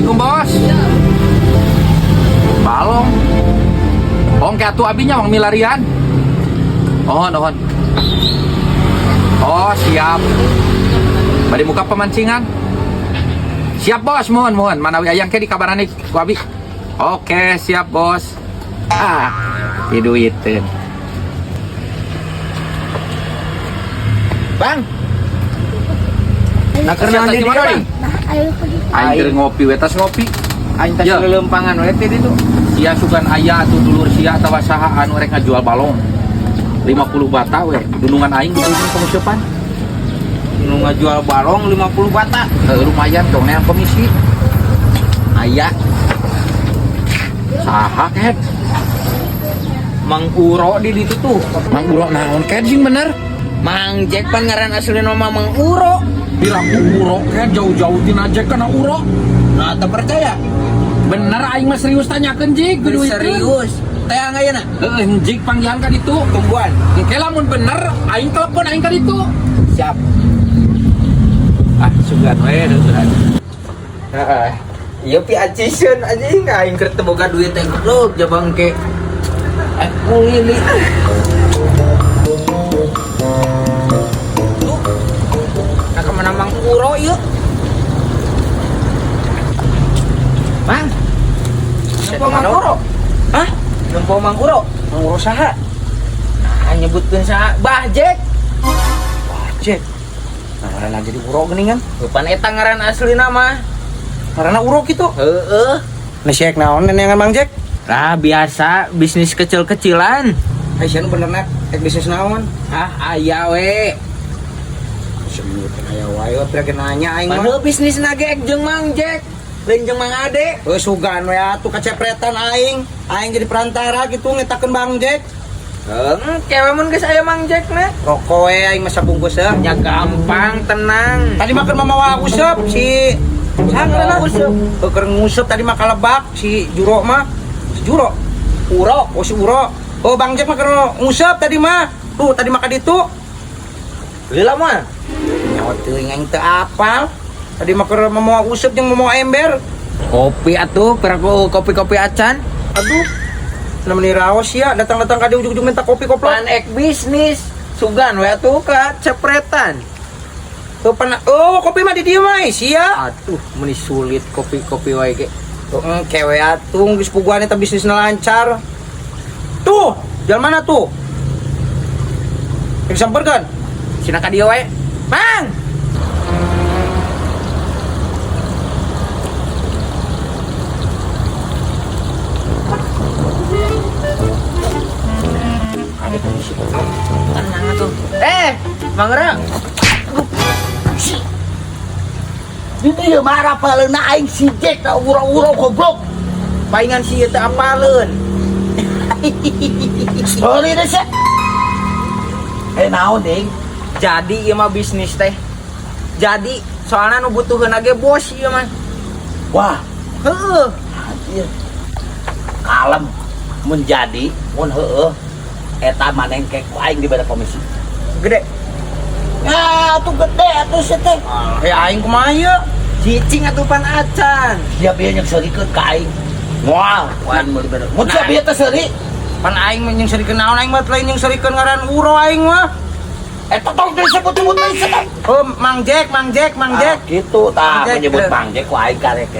Assalamualaikum, Bos. Balong. Oh, kayak atuh abinya wang milarian. Ohon, ohon. Oh, siap. Bade muka pemancingan. Siap, Bos, mohon, mohon. Manawi ayang ke dikabaran ku abi. Oke, siap, Bos. Ah, diduiteun. Bang. Nah, keur naon di dieu, Bang? Aing keur ngopi we, tas ngopi. Aing tas Ya. lelempangan we teh ditu. Sia sugan aya atuh dulur sia atawa saha anu rek ngajual balong. 50 bata we, dunungan aing di penguseupan. Nu ngajual balong 50 bata. Heuh, lumayan dong neang komisi. Aya. Saha ket? Mang Uro di ditu tuh. Mang Uro naon ket sing bener? Mang Jack pan ngaran aslina mah Mang Uro. Piraku uro ket jauh-jauh tina Jack kana uro. Nah, teu percaya? Bener aing mah serius tanyakeun jig duiteun. Serius. Teh ayeuna Heeh, jig panggihan ka ditu. Tungguan. Engke lamun bener aing telepon aing ka ditu. Siap. Ah, sugan we sugan. Heeh. Iya pi aciseun anjing aing keur teu boga duit teh goblok jabang ke. Aku lili. Tuh. Nah, kemana Mang Uro yuk? Mang. Nempo Mang Uro. Hah? Nempo Mang Uro. Mang Uro saha? Nah, nyebutkeun saha? Bah Jack. Bah Jack. Nah, ngaranna jadi Uro geuningan. Pan eta ngaran aslina mah. Ngaranna Uro kitu. Heeh. Nah, siek naon neneangan Mang Jack? Lah biasa bisnis kecil-kecilan. Ai sia nu bener nak ek bisnis naon? Ah, aya we. Sebutin aya wae we pira nanya aing mah. Padahal bisnis ge ek jeung Mang Jack, lain jeung Mang Ade. Heuh sugan we atuh kacepretan aing. Aing jadi perantara gitu ngetakeun Bang Jack. Heeh, kewe mun geus aya Mang Jack na. Rokok we aing mah sabungkus ya. Ya gampang, tenang. Tadi mah keur mamawa useup si saha ngaranna? Useup. Heuh keur nguseup tadi mah kalebak si Juro mah. Si Juro. Uro. Oh si Uro. Oh Bang Jack mah keur nguseup tadi mah. Tuh tadi mah ka ditu. Lila mah. Nyawa teuing aing teu apal. Tadi mah keur mamawa useup jeung mamawa ember. Kopi atuh, piraku kopi-kopi acan. Aduh. Namanya raos ya, datang-datang ka dieu ujug-ujug minta kopi koplok. Pan ek bisnis. Sugan we atuh ka cepretan. Oh, oh kopi mah di dieu mah sia. Aduh, meni sulit kopi-kopi wae ge. Tuh, kewe atuh geus puguan eta bisnisna lancar. Tuh, jalan mana tuh? Rek samperkeun. Sina ka dieu wae. Mang. Tenang atuh. Eh, Mang Ra. Di dieu mah rapaleuna aing si Jack da uro-uro goblok. Paingan si ieu teh apaleun. Sorry deh sia. Eh naon ding? Jadi ieu mah bisnis teh. Jadi soalna nu butuheun ge bos ieu mah. Wah, Heeh. anjir. Kalem mun jadi mun heueuh eta maneh ke ku aing dibere komisi. Gede. Ya atuh gede atuh sia teh. Eh aing kumaha ieu? Cicing atuh pan acan. Sia bieu nyekseurikeun ka aing. Moal, ku aing meuli bere. Mun sia bieu teh seuri. Pan aing mah jeung seurikeun naon aing mah lain jeung seurikeun ngaran Uro aing mah. Eta tong disebut-sebut deui sia teh. Oh, Mang Jack, Mang Jack, Mang Jack. Ah, gitu tah Mang Jack. menyebut Mang Jack ku aing karek.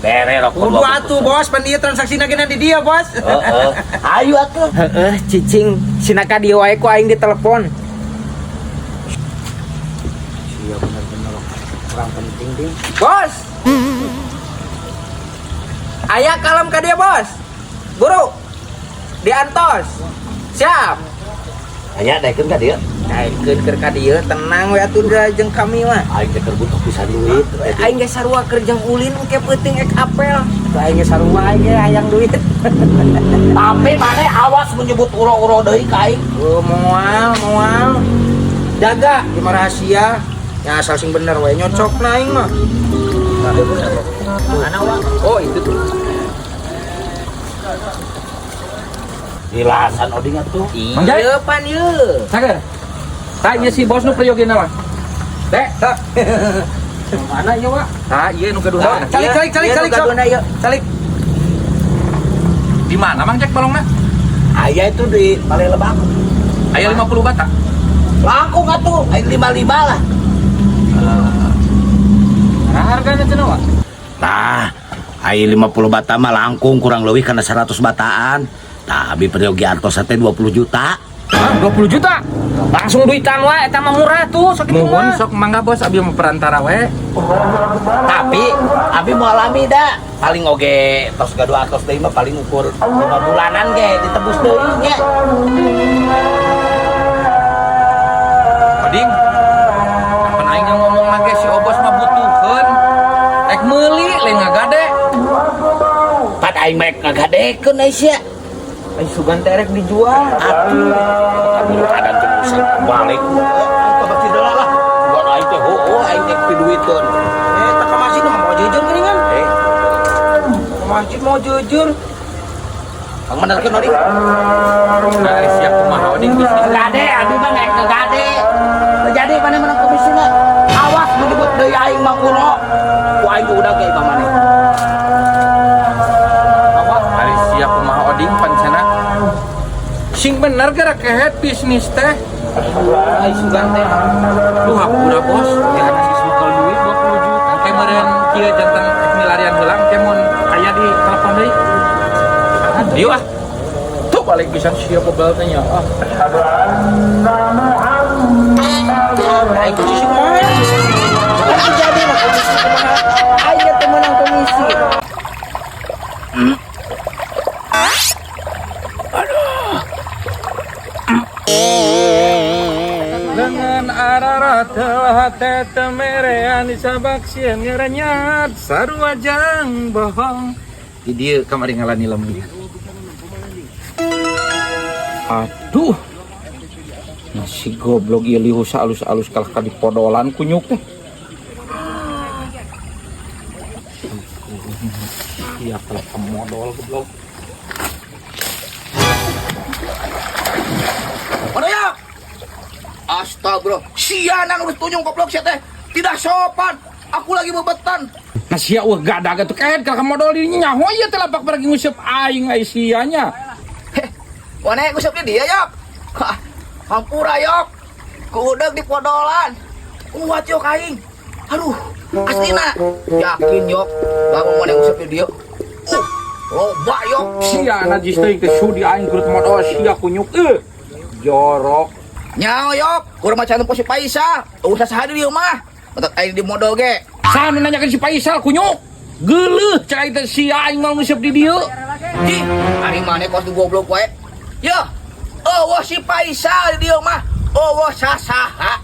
Bere rokok. Kudu atuh bos, pan ieu transaksina ge di dia bos. Heeh. Ayo atuh. Heeh, cicing. Sina ka dieu wae ku aing ditelepon. Iya bener-bener kurang penting ding. Bos. Aya kalem ka dia, Bos. Buru. Diantos. Siap. Aya daekeun ka dieu. Daekeun keur ka dieu tenang we atuh da jeung kami mah. Aing teh keur butuh pisan duit. Aing ge sarua keur jeung ulin ke peuting ek apel. Aing ge sarua aing ge hayang duit. Tapi maneh awas menyebut uro-uro deui ka aing. Oh, moal, moal. Jaga. Ieu mah rahasia. Ya asal sing bener we nyocok na aing mah. Mana wang? Oh, itu tuh. Dilasan oding atuh. Mang Jai. Iya pan ieu. Sager. Tah ieu si bos nu priyogina mah. Dek, Mana ieu, Wak? Tah, ieu nu gaduhan. Calik calik calik Iya, calik nu sok. gaduhna ieu. Calik. Di mana Mang Jack balongna? Aya itu di Balai Lebak. Aya 50 bata. Langkung atuh, aya 55 lah. Nah, hargana cenah, Wak? Nah, aya 50 bata mah langkung kurang lebih karena 100 bataan. Tah, abi peryogi artos teh 20 juta. Hah, 20 juta. Langsung duitan wae eta mah murah tuh sakitu Muhun mah. sok mangga bos abi mah perantara we. Tapi abi mau alami dah. Paling oge tos gaduh artos deui mah paling ukur 5 bulanan ge ditebus deui nya. Oding. Kapan aing ngomong lagi si Obos mah butuheun. Ek meuli lain ngagade. Pat aing mah ngagadekeun ai sia. Ai sugan teh rek dijual. Atuh, kaburu keadaan teh usah balik. Ka cedera lah. Buat aing teh heueuh aing teh piduiteun. Eh, tak ke masjid mah mau jujur geuningan. Eh, Ke masjid mau jujur. kang benerkeun Oding. Nah, siap kumaha Oding bisnis. Gade, abi mah naik ke gade. Jadi mana menang komisina. Awas menyebut deui aing mah kuno. Ku aing udah ge imah maneh. Awas ari siap kumaha Oding pancana. Sing bener gerak kehet bisnis teh. Ai sugan teh. Duh hampura bos. Ya geus bekal duit 20 juta. Engke meureun kieu janten milarian heula engke mun aya di telepon deui. Dieu ah. Tuh balik pisan sia bebal teh nya. Ah. Aing kunci sih kumaha? Kan jadi mah komisi kumaha? Aing teh menang komisi. Lengan araratel hate temerean sabak sieun ngerenyat sarua jang bohong. Di dieu kamari ngalani lembih. Aduh. Nasi goblok ieu lihus alus-alus kalah ka dipodolan kunyuk teh. Iya kalah ka modol goblok. Padahal Astagfirullah, sia nang urus tunjung goblok sia teh. Tidak sopan. Aku lagi bebetan. Nah sia eueuh gadag atuh kehed kalah ka modol dirinya nyaho ieu teh lapak pergi nguseup aing ai sia nya. Heh, wane nguseup di dia yok. Hah, hampura yok. Kuudeg di podolan. Kuat yok aing. Aduh, aslina. Yakin yok, lamun mana nguseup di dia. Loba yok. Sia najis teuing teh sudi aing kurut modol sia kunyuk eueuh. Jorok. Nyaho yok, kurang macan tempo si Paisa. Usah saha di dieu mah. Matak aing di modol ge. Saha nu nanyakeun si Faisal kunyuk? Geuleuh cai teh sia aing mau nguseup di dieu. Cih, ari maneh kos du goblok wae. Yo, eueuh si Faisal di dieu mah. Eueuh sasaha.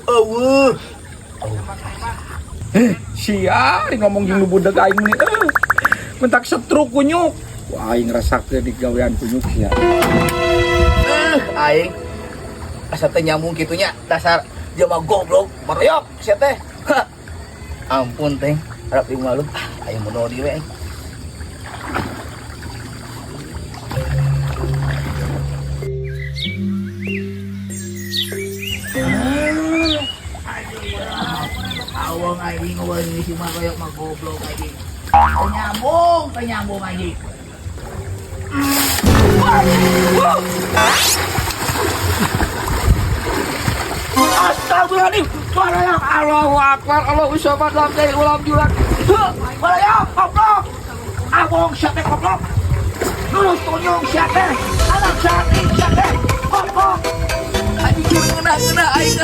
Eueuh. Sia ari ngomong jeung nu budeg aing meni eueuh. Mentak setruk kunyuk. Wah aing rasakeun di gawean kunyuk sia. Aing asa teh nyambung kitu nya dasar jelema goblok baroyok sia teh. Hah. Ampun teh, harap ieu malu. Ah, aing mun di we aing. Awang aing ngeuweung si mah koyok mah goblok aing. Teu nyambung, teu nyambung aing. Astagfirullahaladzim. Barayang Allahu Akbar, Allahu Samad, lam yalid walam yulad. Heuh, barayang goblok. Abong sia teh goblok. Lurus tunyung sia teh. Anak santri sia teh goblok. Anjing ngeunah-ngeunah aing.